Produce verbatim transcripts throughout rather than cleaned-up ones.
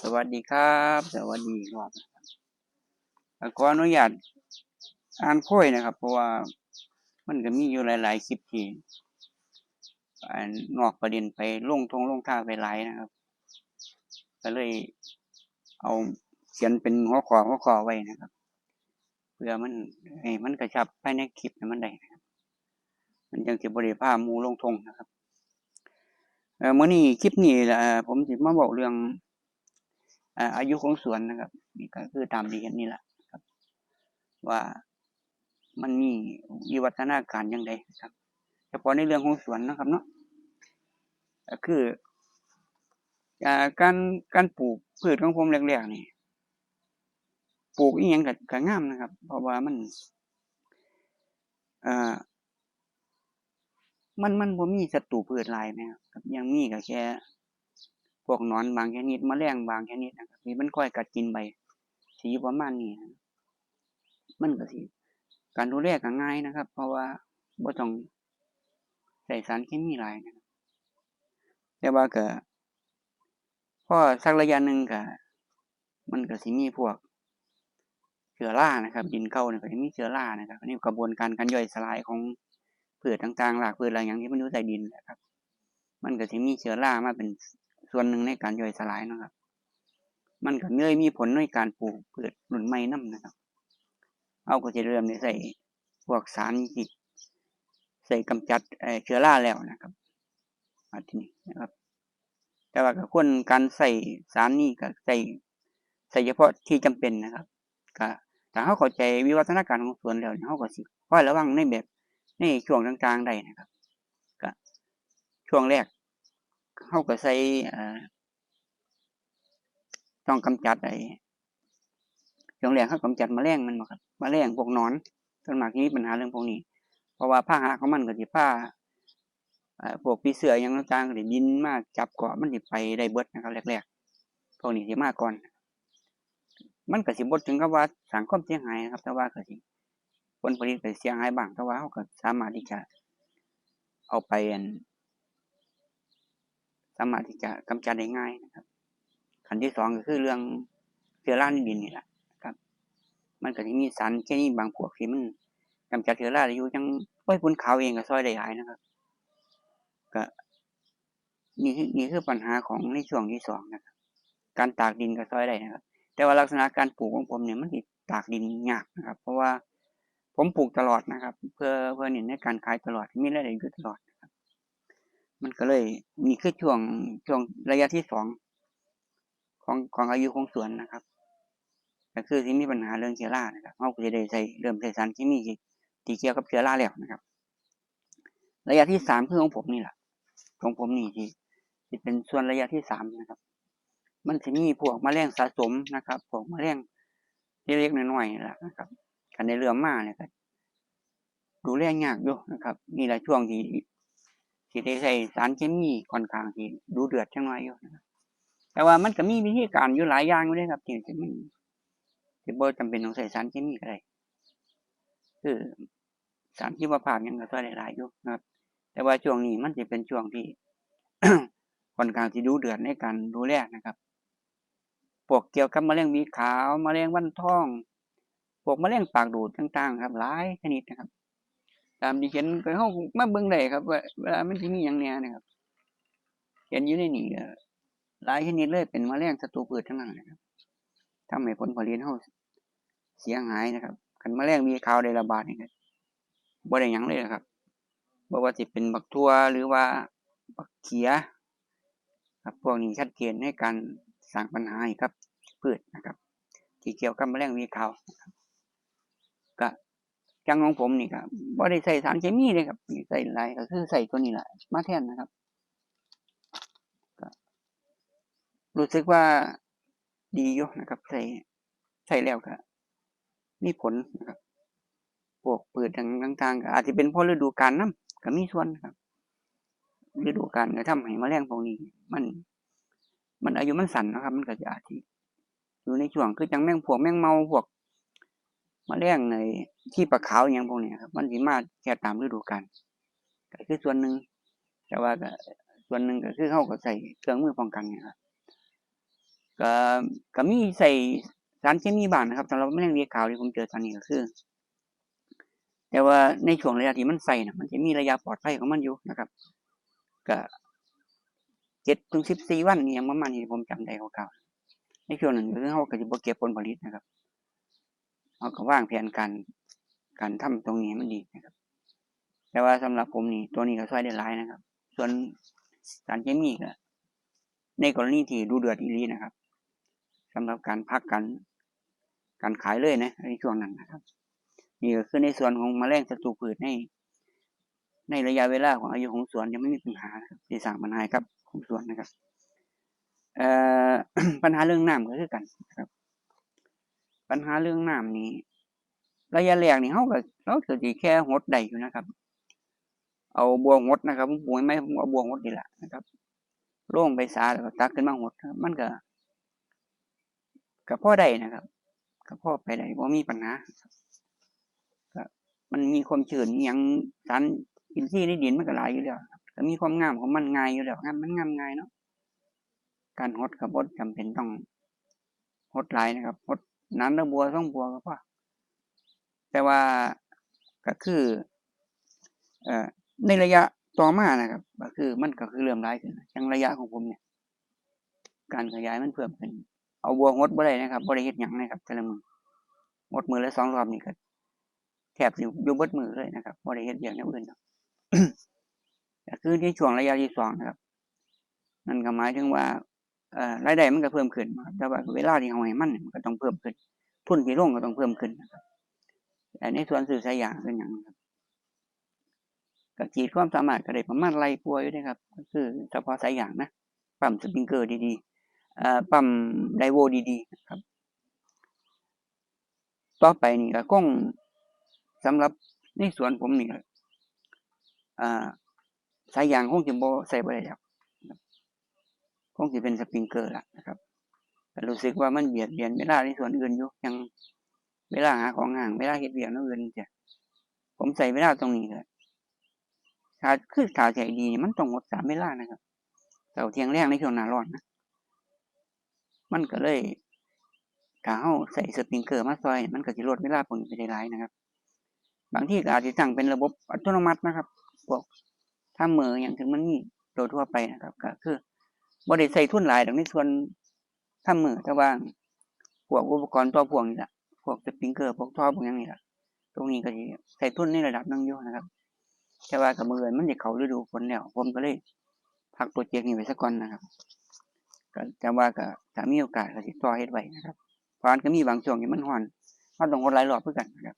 สวัสดีครับ สวัสดีอีกรอบนะครับ ขออนุญาตอ่านโพยนะครับ เพราะว่ามันก็มีอยู่หลายๆคลิปที่อ่านอกประเด็นไปลงท่งลงท่าไปหลายนะครับ ก็เลยเอาเขียนเป็นหัวข้อหัวข้อไว้นะครับ เพื่อมันให้มันกระชับภายในคลิปให้มันได้นะครับ มันจั่งสิบ่ได้พาหมู่ลงท่งนะครับ เอ่อ มื้อนี้คลิปนี้ เอ่อ ผมสิมาเว้าเรื่อง อ่า อายุของสวนนะครับ นี่ก็คือตามที่เห็นนี่แหละครับ ว่ามันมีวิวัฒนาการจั่งใดครับ เฉพาะในเรื่องของสวนนะครับเนาะ ก็คือ อ่า การ การปลูกพืชของผมแรกๆนี่ ปลูกอิหยังก็ ก็งามนะครับ เพราะว่ามัน อ่า มัน มันบ่มีศัตรูพืชหลายนะครับ ยังมีก็แค่พวกหนอนบางชนิด แมลงบางชนิดนะครับ ที่มันคอยกัดกินใบ สิอยู่ประมาณนี้นะ มันก็สิ การดูแลก็ง่ายนะครับ เพราะว่าบ่ต้องใช้สารเคมีหลายนะครับ แต่ว่าก็ พอสักระยะหนึ่งก็ มันก็สิมีพวกเชื้อรานะครับ ดินเก่าเนี่ยก็สิมีเชื้อรานะครับ อันนี้กระบวนการการย่อยสลายของพืชต่างๆ รากพืชรากหยังที่มันอยู่ใต้ดินนะครับ มันก็สิมีเชื้อรามาเป็นส่วนหนึ่งในการย่อยสลายเนาะครับ มันก็เลยมีผลในการปลูกพืชรุ่นใหม่นำนะครับ เฮาก็สิเริ่มได้ใช้พวกสารที่ใช้กำจัด เอ่อ เชื้อราแล้วนะครับ มาที่นี่นะครับ แต่ว่าก็ควรการใช้สารนี้ก็ใช้ ใช้เฉพาะที่จำเป็นนะครับ ก็ถ้าเฮาเข้าใจวิวัฒนาการของสวนแล้วเนี่ย เฮาก็สิคอยระวังในแบบ ในช่วงต่างๆได้นะครับ ก็ช่วงแรกเฮาก็ใส่ เอ่อ ต้องกำจัดไอ้ ช่วงแรกเฮากำจัดแมลงแม่นบ่ครับ แมลงพวกหนอน ส่วนมากสิมีปัญหาเรื่องพวกนี้ เพราะว่าพาหะของมันก็สิพา เอ่อ พวกผีเสื้ออิหยังต่างๆ ก็สิบินมาจับเกาะ มันสิไปได้เบิดนะครับ แรกๆ พวกนี้สิมาก่อน มันก็สิบ่ถึงกับว่าสร้างความเสียหายนะครับ แต่ว่าก็สิ ผลผลิตก็เสียหายบ้าง แต่ว่าเฮาก็สามารถที่จะเอาไป อั่น สามารถที่จะกำจัดได้ง่ายนะครับ ขั้นที่สองก็คือเรื่องเชื้อราในดินนี่แหละครับ มันก็สิมีสารเคมีบางพวกที่มันกำจัดเชื้อราได้อยู่ จั่ง โอ้ย ปูนขาวเองก็ซ่อยได้หลายนะครับ ก็ นี่คือ นี่คือปัญหาของในช่วงที่สองนะครับ การตากดินก็ซ่อยได้นะครับ แต่ว่าลักษณะการปลูกของผมเนี่ยมันสิตากดินยากนะครับ เพราะว่าผมปลูกตลอดนะครับ เพื่อ เพื่อเน้นในการขายตลอด มีรายได้อยู่ตลอดนะครับ มันก็เลย นี่คือช่วง ช่วงระยะที่สองของ ของอายุของสวนนะครับ ก็คือสิมีปัญหาเรื่องเชื้อรานะครับ เฮาก็สิได้ใช้ เริ่มใช้สารเคมีที่ ที่เกี่ยวกับเชื้อราแล้วนะครับ ระยะที่สามคือของผมนี่ล่ะ ของผมนี่ที่ ที่เป็นส่วนระยะที่สามนะครับ มันสิมีพวกแมลงสะสมนะครับ พวกแมลงเล็กๆน้อยๆนี่ล่ะนะครับ คันได้เริ่มมาเนี่ยก็ดูแลยากอยู่นะครับ นี่ล่ะช่วงที่ ที่ได้ใช้สารเคมีค่อนข้างที่ดุเดือดจักหน่อยอยู่นะครับ แต่ว่ามันก็มีวิธีการอยู่หลายอย่างอยู่เด้ครับ ที่ ที่มัน ที่บ่จำเป็นต้องใช้สารเคมีก็ได้ คือ สารชีวภาพหยังก็ซ่อยได้หลายอยู่นะครับ แต่ว่าช่วงนี้มันสิเป็นช่วงที่ ค่อนข้างสิดุเดือดในการดูแลนะครับ พวกเกี่ยวกับแมลงหวีขาว แมลงวันทอง พวกแมลงปากดูดต่างๆครับ หลายชนิดนะครับ ตามที่เห็นก็ เฮามาเบิ่งได้ครับ ว่าเวลามันสิมีหยังแหน่นะครับ เห็นอยู่ในนี่ก็หลายชนิดเลย เป็นแมลงศัตรูพืชทั้งนั้นเลยครับ ทำให้ผลผลิตเฮาเสียหายนะครับ คันแมลงหวีขาวได้ระบาดนี่ก็บ่ได้หยังเลยนะครับ บ่ว่าสิเป็นบักถั่วหรือว่าบักเขือครับ พวกนี้ชัดเจนในการสร้างปัญหาให้กับพืชนะครับ ที่เกี่ยวกับแมลงหวีขาวนะครับ ก็จั่งของผมนี่ก็บ่ได้ใช้สารเคมีเลยครับ นี่ใช้หลายก็คือใช้ตัวนี้แหละมาแทนนะครับ ก็รู้สึกว่าดีอยู่นะครับ ใช้ ใช้แล้วก็มีผลนะครับ พวกพืชต่างๆ ก็อาจสิเป็นเพราะฤดูกาลนำ ก็มีส่วนนะครับ ฤดูกาลก็ทำให้แมลงพวกนี้มัน มันอายุมันสั้นนะครับ มันก็จะอาจสิอยู่ในช่วง คือจั่งแมง พวกแมงเม่า พวกแมลงไอ้ขี้ปลาขาวอิหยังพวกนี้ครับ มันสิมาแค่ตามฤดูกาล ก็คือส่วนหนึ่ง แต่ว่าก็ส่วนหนึ่งก็คือเฮาก็ใช้เครื่องมือป้องกันนี่ล่ะ ก็ก็มีใส่สารเคมีบ้างนะครับสำหรับแมลงเวียขาวที่ผมเจอตอนนี้ก็คือ แต่ว่าในช่วงระยะที่มันใส่น่ะ มันจะมีระยะปลอดภัยของมันอยู่นะครับ ก็เจ็ดถึงสิบสี่วันนี่ยังประมาณนี้ผมจำได้คร่าวๆในช่วงนั้นก็คือเราก็จะบ่เก็บผลผลิตนะครับเราก็วางแผนการการทำตรงนี้ให้มันดีนะครับ แต่ว่าสำหรับผมนี่ตัวนี้ก็ช่วยได้หลายนะครับ ส่วนสารเคมีก็ในกรณีที่ดูเดือดอีหลีนะครับสำหรับการพักการการขายเลยนะในช่วงนั้นนะครับ นี่ก็คือในส่วนของแมลงศัตรูพืชในในระยะเวลาของอายุของสวนยังไม่มีปัญหานะครับที่สร้างปัญหาให้กับของสวนนะครับ เอ่อ ปัญหาเรื่องน้ำก็คือกันนะครับ ปัญหาเรื่องน้ำนี่ระยะแรกนี่เราก็เราก็สิแค่หดได้อยู่นะครับ เอาบ่วงหดนะครับผมปลูกใหม่ๆผมเอาบ่วงหดนี่แหละนะครับลงไปสาแล้วก็ตักขึ้นมาหดนะครับมันก็ก็พอได้นะครับก็พอไปได้บ่มีปัญหาก็มันมีความชื้นอิหยังสารอินทรีย์ในดินมันก็หลายอยู่แล้วครับก็มีความงามของมันง่ายอยู่แล้วงามมันงามง่ายเนาะการหดก็บ่จำเป็นต้องหดหลายนะครับหดน้ำละบัวสองบัวก็พอแต่ว่าก็คือ เอ่อในระยะต่อมานะครับ ก็คือมันก็คือเริ่มหลายขึ้นอย่างระยะของผมเนี่ย การขยายมันเพิ่มขึ้น เอาบัวหดบ่ได้นะครับบ่ได้เฮ็ดหยังนะครับแต่ละมื้อหดมื้อละสองรอบนี่ก็แทบสิอยู่เบิดมื้อเลยนะครับบ่ได้เฮ็ดเวียกอย่างอื่นดอกก็คือในช่วงระยะที่สองนะครับ นั่นก็หมายถึงว่าเอ่อรายได้มันก็เพิ่มขึ้นนะครับแต่ว่าเวลาที่เอาให้มันเนี่ยมันก็ต้องเพิ่มขึ้น ทุนที่ลงก็ต้องเพิ่มขึ้นนะครับแต่ในส่วนซื้อสายยางเป็นอย่างนะครับก็ขีดความสามารถก็ได้ประมาณไร่กว่าอยู่นะครับก็คือเฉพาะสายยางนะปั๊มสปริงเกอร์ดีๆเอ่อปั๊มไดโวดีๆนะครับ ต่อไปนี่ก็คงสำหรับในสวนผมนี่ก็อ่าสายยางคงจะบ่ใส่บ่ได้แล้วคงจะเป็นสปริงเกอร์ละนะครับก็รู้สึกว่ามันเบียดเบียนเวลาในส่วนอื่นอยู่อย่างเวลาหาของห้างเวลาเฮ็ดเวียกอย่างอื่นจะผมใส่เวลาตรงนี้เลยถ้าคือถ้าใส่ดีนี่มันต้องหดสามเวลานะครับเช้าเที่ยงแลงในช่วงหน้าร้อนนะมันก็เลยถ้าเราใส่สปริงเกอร์มาซอยมันก็จะลดเวลาพวกนี้ไปได้หลายนะครับบางทีก็อาจจะตั้งเป็นระบบอัตโนมัตินะครับพวกทำมืออย่างถึงมันมีโดยทั่วไปนะครับก็คือบ่ได้ใส่ทุนหลายดอกในส่วนทำมือแต่ว่าพวกอุปกรณ์ต่อพ่วงนี่แหละพวกสปริงเกอร์พวกท่อพวกอย่างนี้แหละตรงนี้ก็สิใส่ทุนในระดับหนึ่งอยู่นะครับแต่ว่ากับมือมันจะเข้าฤดูฝนแล้วผมก็เลยพักโปรเจกต์นี้ไว้ซะก่อนนะครับก็แต่ว่าก็ถ้ามีโอกาสก็สิต่อเฮ็ดไว้นะครับเพราะมันก็มีบางช่วงที่มันฮ้อนเราต้องหดหลายรอบคือกันนะครับ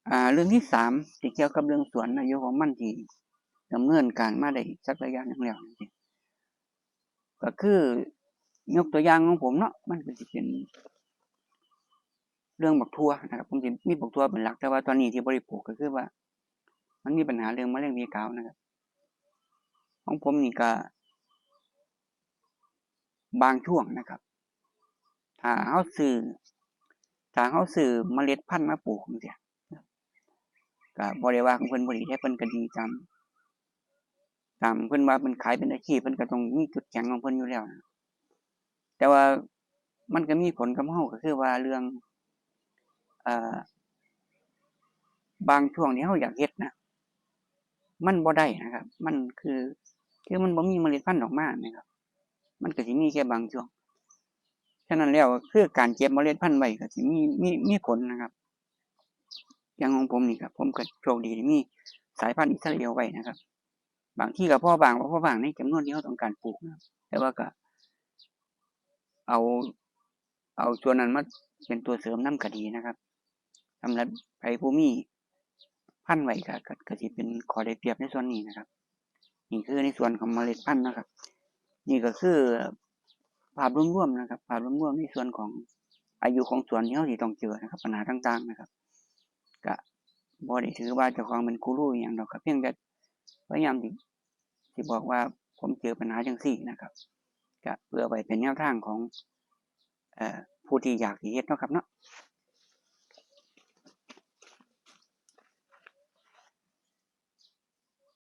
อ่าเรื่องที่สามที่เกี่ยวกับเรื่องสวนอายุของมันที่ดำเนินการมาได้สักระยะหนึ่งแล้วนี่ก็คือยกตัวอย่างของผมเนาะมันก็สิเป็นเรื่องบักถั่วนะครับผมสิมีบักถั่วเป็นหลักแต่ว่าตอนนี้ที่บ่ได้ปลูกก็คือว่า มันมีปัญหาเรื่องมะเร็งเม็ดขาวนะครับของผมนี่ก็บางช่วงนะครับ ถ้าเราซื้อถ้าเราซื้อเมล็ดพันธุ์มาปลูกจั่งซี้ก็บ่ได้ว่าของเพิ่นบ่ดีเด้เพิ่นก็ดีตามตามเพิ่นว่าเพิ่นขายเป็นอาชีพเพิ่นก็ต้องมีจุดแข็งของเพิ่นอยู่แล้วนะแต่ว่ามันก็มีผลกับเราก็คือว่าเรื่องเอ่อบางช่วงที่เราอยากเฮ็ดนะมันบ่ได้นะครับ มันคือคือมันบ่มีเมล็ดพันธุ์ออกมานะครับ มันก็สิมีแค่บางช่วงฉะนั้นแล้วคือการเก็บเมล็ดพันธุ์ไว้ก็สิมีมีมีผลนะครับ อย่างของผมนี่ครับผมก็โชคดีที่มีสายพันธุ์อิสราเอลไว้นะครับ บางทีก็พอบ้างบ่พอบ้างในจำนวนที่เราต้องการปลูกนะครับ แต่ว่าก็เอาเอาส่วนนั้นมาเป็นตัวเสริมนำก็ดีนะครับสำหรับไผผู้มีพันธุ์ไว้ก็ก็ก็สิเป็นข้อได้เปรียบในส่วนนี้นะครับ นี่คือในส่วนของเมล็ดพันธุ์นะครับ นี่ก็คือภาพรวมๆนะครับ ภาพรวมๆในส่วนของอายุของสวนที่เราสิต้องเจอนะครับ ปัญหาต่างๆนะครับ ก็บ่ได้ถือว่าเจ้าของเป็นกูรูอหย่างดอกครับเพียงแต่พยายามสิสิบอกว่าผมเจอปัญหาจั่งซี้นะครับ ก็เพื่อไว้เป็นแนวทางของเอ่อผู้ที่อยากสิเฮ็ดเนาะครับเนาะ